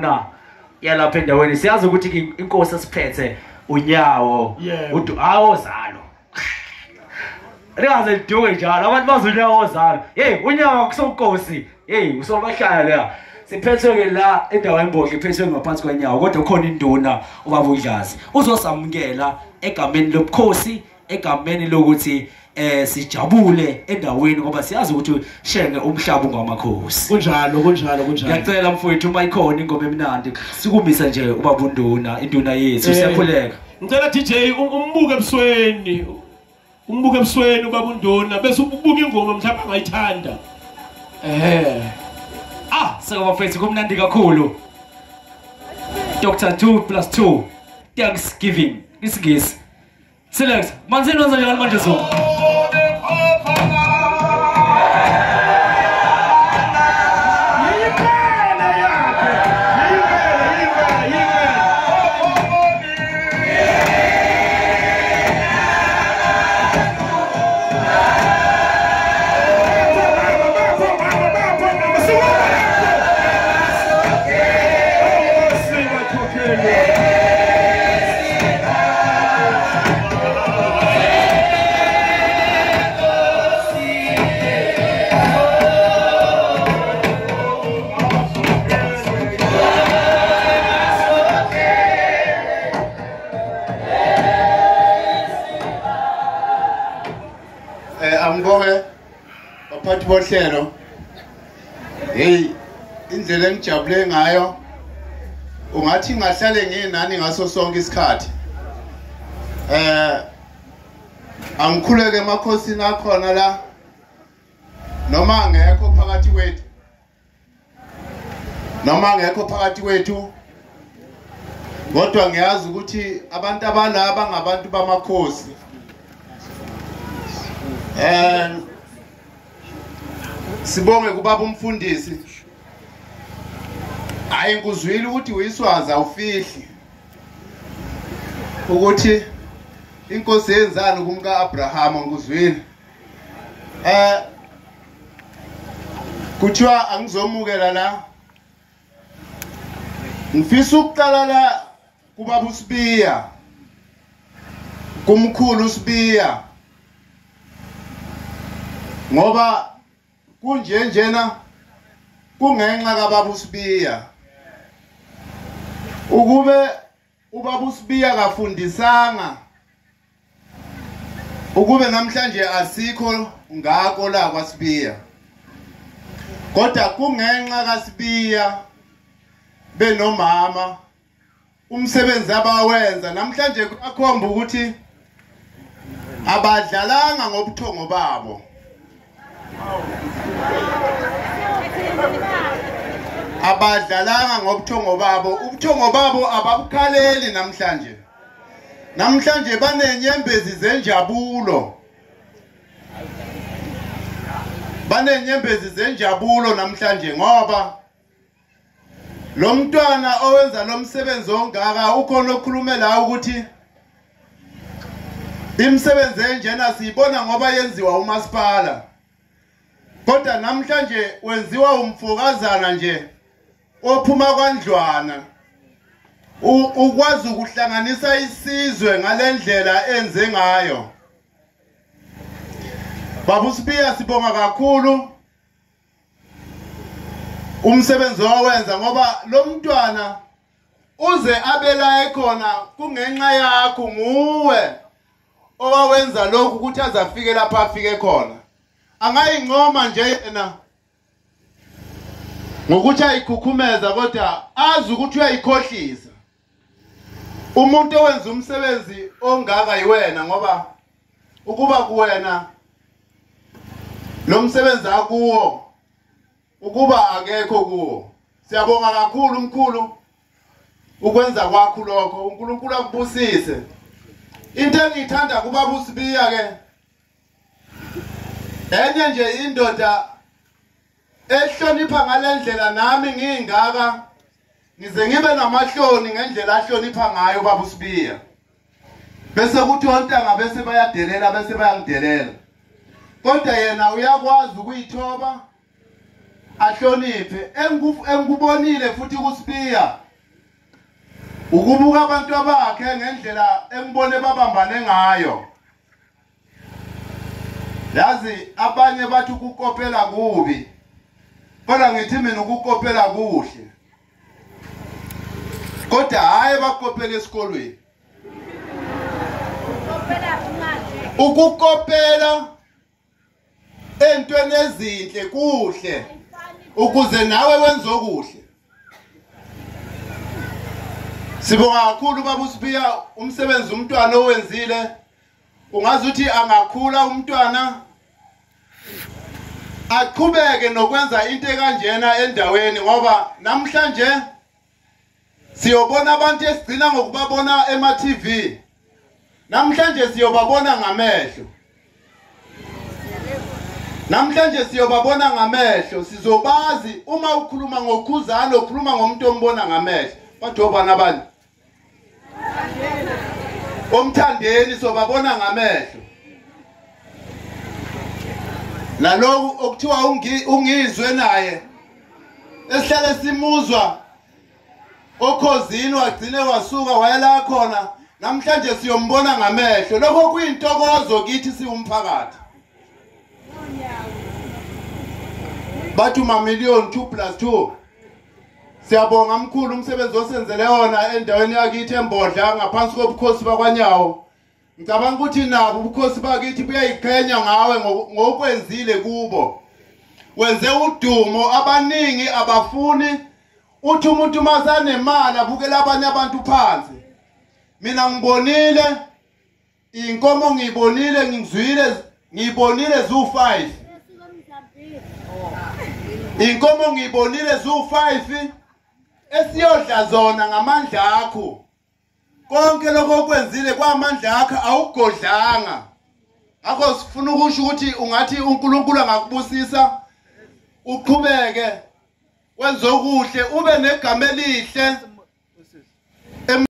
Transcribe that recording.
induna yalapha endaweni. Siyazi ukuthi inkosi esiphethe unyawo awozalo. Ringaze liduke njalo abantu bazi unyawo ozalo. Hey, unyawo kusonkosi. Hey, usomahlala la. Siphethwe ke la endaweni embodla iphethwe ngaphansi kwenyawo kodwa ukhona induna ubaba uDlazi. Uzosamukela egameni lobukhosi, egameni lokuthi sijabule endaweni ngoba siyazi ukuthi Shenge umhlaba ungamakhosi. Kunjalo, kunjalo, kunjalo. Ngiyacela mfowethu uma ikhona ingoma emnandi sikumise nje ubaba unduna, induna yethu siyakhuleka. Ngicela DJ umbuke ebusweni. Umbuke ebusweni ubaba unduna bese ubuka ingoma mhlawumbe angayithanda. Sekuba mfethu kumnandi kakhulu. Dr 2 + 2 Thanksgiving isingisi. Select manzini wenza njani manje zo? Angibonge baphathi bohlelo. Hey, indlela engijabule ngayo ungathi ngahlale nginani ngaso sonke isikhathi. Angikhuleke emakhosini akhona la noma angekho phakathi kwethu. Noma angekho phakathi kwethu kodwa ngiyazi ukuthi abantu abalaba ngabantu bamakhosi. Sibonge kubaba umfundisi. Hayi ngikuzwile ukuthi uyiswazi awufihli ukuthi inkosi yenzani kumka Abraham, ngikuzwile. Kuthiwa angizomukela la. Ngifisa ukuqala la kubaba uSibiya, kumkhulu uSibiya, ngoba kunje njena kungenxa kababa uSibiya. Ukube ubaba uSibiya kafundisanga ukube namhlanje asikho ngako la kwaSibiya, kodwa kungenxa kaSibiya benomama umsebenzi abawenza namhlanje kuyakhomba ukuthi abadlalanga ngobuthongo babo. Abadlalanga ngobuthongo babo, ubuthongo babo ababukhaleli namhlanje. Namhlanje banenyembezi zenjabulo. Banenyembezi zenjabulo namhlanje ngoba lo mntwana owenza lo msebenzi ongaka ukhona okhulume la ukuthi imisebenzi enjena siyibona ngoba yenziwa umasipala. Kodwa namhlanje wenziwa umfokazana nje ophuma kwandlwana ukwazi ukuhlanganisa isizwe ngalendlela enze ngayo. Baba uSibiya sibonga kakhulu umsebenzi owenza ngoba lo mntwana uze abela ekhona kungenxa yakho, nguwe owawenza lokhu ukuthi azafike lapha afike khona. Angayincoma nje yena ngokuthi ayikhukhumeza kodwa azi ukuthi uyayikhohlisa. Umuntu owenza umsebenzi ongaka yiwena ngoba ukuba kuwena lo msebenzi akuwo ukuba akekho kuwo. Siyabonga kakhulu mkhulu ukwenza kwakho lokho, uNkulunkulu akubusise. Into engiyithanda kubaba uSibiya ke enye nje indoda ehlonipha ngalendlela nami ngingaka ngize ngibe namahloni ngendlela ahlonipha ngayo baba uSibiya. Bese kuthi ontanga bese bayadelela bese bayangidelela, kodwa yena uyakwazi ukuyithoba ahloniphe. Engikubonile futhi kuSibiya ukubuka abantu abakhe ngendlela engibone babambane ngayo. Yazi abanye bathi ukukopela kubi, kodwa ngithi mina ukukopela kuhle. Kodwa hayi bakopela esikolweni. Ukukopela entweni ezinhle kuhle ukuze nawe wenze okuhle. Sibonga kakhulu baba uSibiya umsebenzi umntwana owenzile. Ungazuthi angakhula umntwana aqhubeke nokwenza into ekanjena endaweni, ngoba namhlanje siyobona abantu esigcina ngokubabona ema TV. Namhlanje siyobabona ngamehlo. Namhlanje siyobabona ngamehlo, sizobazi. Uma ukhuluma ngokhuzana ukhuluma ngomuntu ombona ngamehlo. Bathi obana abanye omthandeni sobabona ngamehlo. Naloku okuthiwa ungizwe naye esihlale simuzwa okhozini wagcine wasuka wayela khona, namhlanje siyombona ngamehlo. Lokho kuyintokozo kithi siwumphakathi. Bathi mamillion 2 + 2. Siyabonga mkhulu umsebenzi osenzele wona endaweni yakithi eMbodla ngaphansi kobukhosi bakwaNyawo. Ngicabanga ukuthi nabo ubukhosi bakithi buyayiqhenya ngawe ngokwenzile kubo. Wenze udumo, abaningi abafuni uthi umuntu masanemali abukela abanye abantu phansi. Mina ngibonile inkomo, ngibonile, ngizwile, ngibonile zu5. Inkomo ngibonile zu5 esiyodla zona ngamandla akho. Konke lokho okwenzile kwamandla akho, awugodlanga. Ngakho sifuna ukusho ukuthi ungathi uNkulunkulu angakubusisa uqhubeke wenze okuhle, ube negama elihle.